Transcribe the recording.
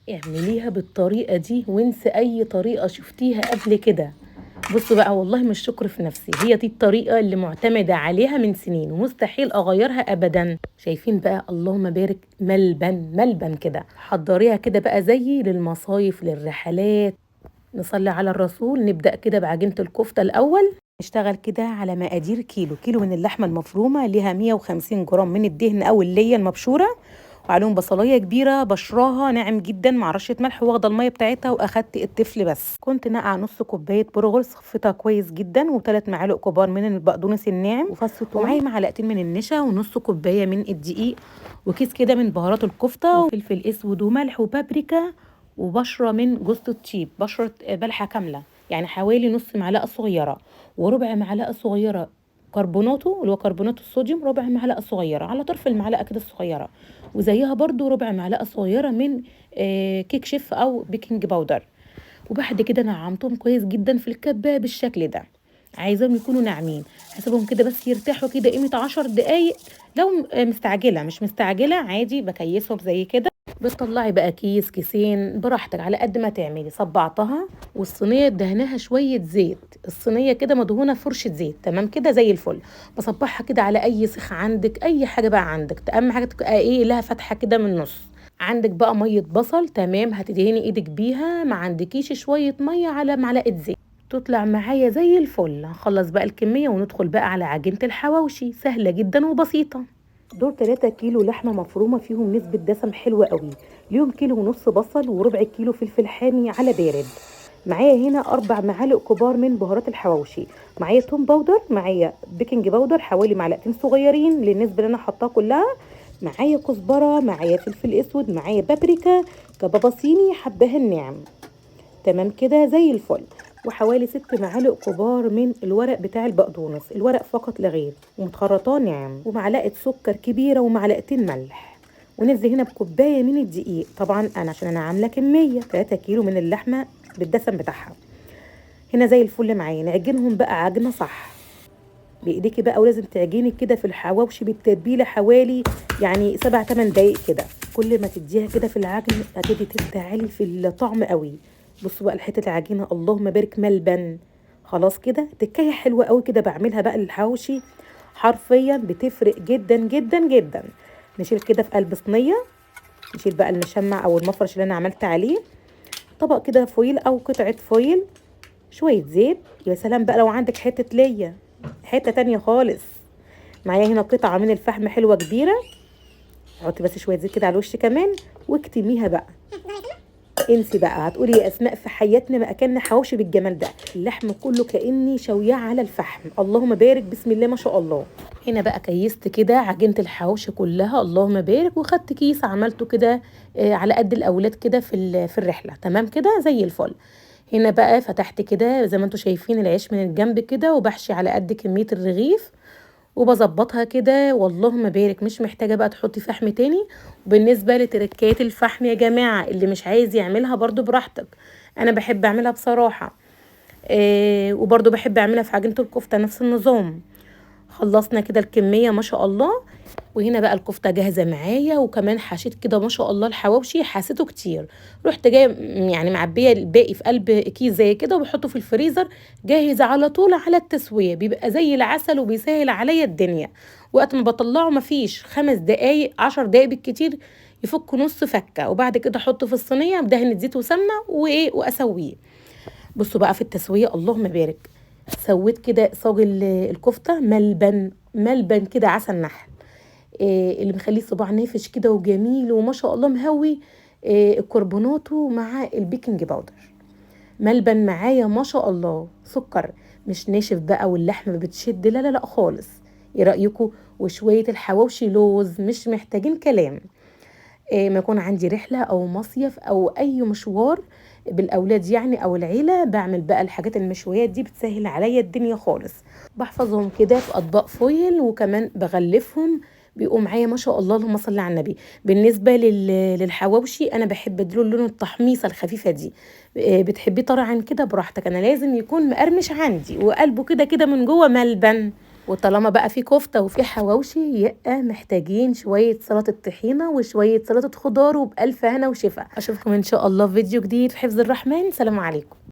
اعمليها بالطريقة دي وانسي اي طريقة شفتيها قبل كده. بصوا بقى، والله مش شكر في نفسي، هي دي الطريقة اللي معتمدة عليها من سنين ومستحيل اغيرها ابدا. شايفين بقى؟ اللهم بارك، ملبن ملبن كده. حضريها كده بقى زي للمصايف للرحلات. نصلي على الرسول. نبدأ كده بعجينة الكفتة الأول. نشتغل كده على مقادير كيلو كيلو من اللحمة المفرومة، ليها 150 جرام من الدهن أو اللية المبشورة، وعليهم بصلاية كبيرة بشراها ناعم جدا مع رشة ملح، واخدة المية بتاعتها وأخدت التفل بس. كنت نقع نص كوباية برغل صفيتها كويس جدا، وثلاث معالق كبار من البقدونس الناعم وفص ثوم، ومعايا معلقتين من النشا ونص كوباية من الدقيق، وكيس كده من بهارات الكفتة، وفلفل اسود وملح وبابريكا، وبشرة من جوزة الطيب، بشرة بلحة كاملة يعني حوالي نص معلقة صغيرة، وربع معلقة صغيرة كربوناتو اللي هو كربونات الصوديوم، ربع معلقة صغيرة على طرف المعلقة كده الصغيرة، وزيها برضو ربع معلقة صغيرة من كيك شيف أو baking powder. وبعد كده نعمتهم كويس جدا في الكبة بالشكل ده. عايزاهم يكونوا ناعمين، هسيبهم كده بس يرتاحوا كده قيمة 10 دقايق. لو مستعجلة، مش مستعجلة عادي بكيسهم زي كده. بتطلعي بقى كيس كيسين براحتك على قد ما تعملي. صبعتها، والصينية دهناها شوية زيت، الصينية كده مدهونة فرشة زيت، تمام كده زي الفل. بصبعها كده على أي سيخ عندك، أي حاجة بقى عندك، أهم حاجة تبقى إيه لها فتحة كده من النص. عندك بقى مية بصل، تمام، هتدهني ايدك بيها. ما عندكيش شوية مية على معلقة زيت، تطلع معايا زي الفل. هخلص بقى الكمية وندخل بقى على عجينة الحواوشي، سهلة جدا وبسيطة. دول 3 كيلو لحمة مفرومة فيهم نسبة دسم حلوة قوي، ليهم كيلو ونص بصل وربع كيلو فلفل حامي على بارد. معايا هنا 4 معالق كبار من بهارات الحواوشي، معايا توم powder، معايا baking powder حوالي معلقتين صغيرين للنسبة اللي انا حطاها كلها، معايا كزبرة، معايا فلفل اسود، معايا بابريكا، كبابا صيني، حباه الناعم، تمام كده زي الفل. وحوالي 6 معالق كبار من الورق بتاع البقدونس، الورق فقط لا غير، ومتخرطاه ناعم، ومعلقة سكر كبيرة ومعلقتين ملح. وننزل هنا بكوباية من الدقيق، طبعا انا عشان انا عاملة كمية 3 كيلو من اللحمة بالدسم بتاعها. هنا زي الفل معايا. نعجنهم بقى عجنة صح بايديكي بقى، ولازم تعجني كده في الحواوشي بالتتبيلة حوالي يعني 7-8 دقايق كده. كل ما تديها كده في العجن هتبتدي تفتعلي في الطعم قوي. بصوا بقى لحته العجينة، اللهم بارك، ملبن خلاص كده. تكايه حلوة قوي كده بعملها بقى للحواوشي، حرفيا بتفرق جدا جدا جدا. نشيل كده في قلب صينية، نشيل بقى المشمع او المفرش اللي انا عملت عليه، طبق كده foil او قطعه foil، شوية زيت. يا سلام بقى لو عندك حتة ليا، حتة تانية خالص. معايا هنا قطعه من الفحم حلوة كبيرة، حطي بس شوية زيت كده على الوش كمان، واكتميها بقى. انسي بقى، هتقولي يا اسماء في حياتنا ما اكلنا حواوشي بالجمال ده، اللحم كله كاني شوياه على الفحم، اللهم بارك، بسم الله ما شاء الله. هنا بقى كيست كده عجينه الحواوشي كلها، اللهم بارك، وخدت كيس عملته كده على قد الاولاد كده في الرحلة، تمام كده زي الفل. هنا بقى فتحت كده زي ما انتم شايفين العيش من الجنب كده، وبحشي على قد كمية الرغيف وبظبطها كده، واللهم بارك. مش محتاجة بقى تحطي فحم تاني. وبالنسبة لتركات الفحم يا جماعة، اللي مش عايز يعملها برضو براحتك، انا بحب اعملها بصراحة، وبرضو بحب اعملها في عجينة الكفتة نفس النظام. خلصنا كده الكمية ما شاء الله. وهنا بقى الكفتة جاهزة معايا، وكمان حشيت كده ما شاء الله الحواوشي، حسيته كتير، رحت جاية يعني معبيه الباقي في قلب كيس زي كده، وبحطه في الفريزر جاهز على طول على التسوية، بيبقى زي العسل وبيسهل عليا الدنيا. وقت ما بطلعه مفيش 5 دقايق 10 دقايق بالكتير يفك نص فكه، وبعد كده احطه في الصينية بدهنه زيت وسمنه وايه واسويه. بصوا بقى في التسوية، اللهم بارك، سويت كده صاج الكفتة ملبن ملبن كده عسل نحل، اللي مخليه صباع نافش كده وجميل وما شاء الله مهوي، الكربوناتو مع ال baking powder، ملبن معايا ما شاء الله، سكر مش ناشف بقى واللحمة بتشد، لا لا لا خالص. ايه رايكم؟ وشوية الحواوشي لوز، مش محتاجين كلام. ما يكون عندي رحله او مصيف او اي مشوار بالاولاد يعني او العيلة، بعمل بقى الحاجات المشويات دي، بتسهل عليا الدنيا خالص. بحفظهم كده في اطباق foil، وكمان بغلفهم، بيقوم معايا ما شاء الله، اللهم صل على النبي. بالنسبة للحواوشي انا بحب اديله لون التحميصه الخفيفة دي، بتحبيه طري عن كده براحتك، انا لازم يكون مقرمش عندي وقلبه كده كده من جوه ملبن. وطالما بقى في كفته وفي حواوشي يبقى محتاجين شوية سلطة طحينه وشوية سلطة خضار، وبالف هنا وشفا. اشوفكم ان شاء الله في فيديو جديد في حفظ الرحمن. سلام عليكم.